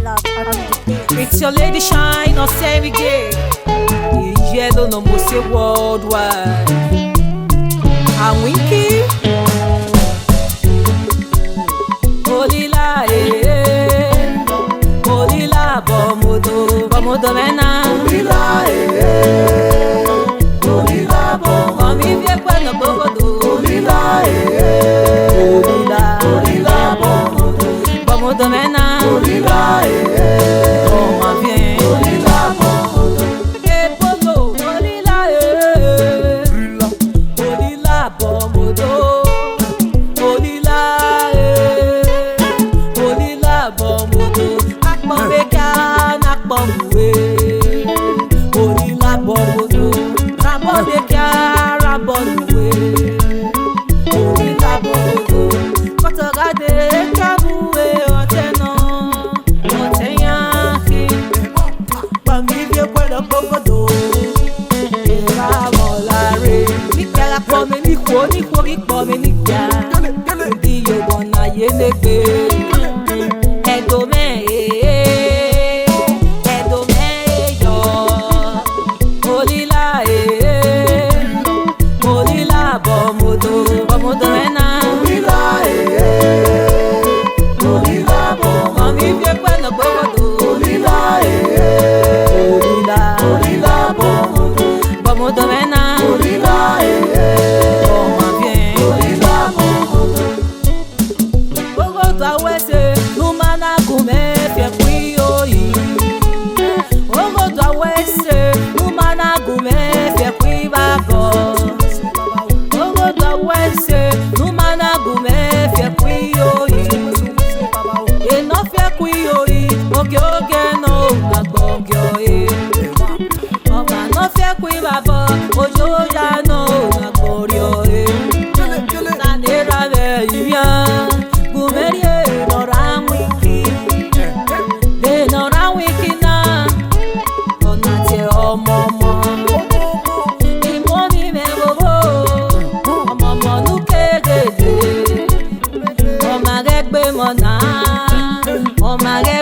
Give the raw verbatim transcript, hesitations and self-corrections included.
It's your lady Shine, Osemige. Iye do no mo se worldwide. Awinki. Olila, eh, eh. Olila, bọmọdọ, bọmọdọ mwẹ na. Olila, eh, eh. Olila, bọmọdọ. Ọmọ ivbi ekwẹ nọ gbogodo. Olila, eh, eh. Olila, olila, bọmọdọ. Bọmọdọ mwẹ na. Olila, eh, eh. Ọmọ aviẹn. Olila, bọmọdọ. Ebolo, olila, eh, eh. Olila, bọmọdọ. Olila, eh, olila, bọmọdọ. Akpọ vbe ka na akpọ mu, eh. Olila, bọmọdọ. Rabọ vbe ka rabọ mu, eh. Olila, bọmọdọ. Kọtọ gha de ka mu, eh, ọtẹn nọ, ọtẹn yan khin. Kpọnmwẹ ivbi ekwẹ nọ gbogodo. Erha mwẹ ọla rre. Nikia gha kpọnmwẹ ne ikhuo, ne ikhuo ghi kpọnmwẹ nikia. Gele, gele. Udi ye obọ na ye ne egbe. Ẹdo mwẹ, eh, eh. Ẹdo mwẹ, eh, yọ. Olila, eh, eh. Olila, bọmọdọ, bọmọdọ mwẹ na. Olila, eh, eh. Olila, bọmọdọ. Ọmọ ivbi ekwẹ nọ gbogodo. Olila, eh, eh. Olila, olila, bọmọdọ. Bọmọdọ mwẹ na. Olila, eh, eh. Ọmọ aviẹn. Olila, bọmọdọ. Oghodo a wẹ ẹse ne u ma na gu mwẹ fi ẹkpo iro yi. Oghodo a wẹ ẹse ne u ma na gu mwẹ fi ẹkpo ivbabọ. Oghodo a wẹ ẹse ne u ma na gu mwẹ fi ẹkpo iro yi. Enọ fi ẹkpo iro yi, ogie ogie nọ, agbọn gie ọre. Ọmwa ne ọ fi ẹkpo ivbabọ, oyoya nọ, na gbe orhiọn ẹre. Sani erha mwẹ ivbian, gu mwẹ rhie ne ọ ra winki. De ne ọ ra winki na, ọ na tie ọmọmọ. Imọni mwẹ vbovbo, ọmọmọ ne u ke ghe dee. Ọ ma ghẹ gbe emọ na, ọ ma ghẹ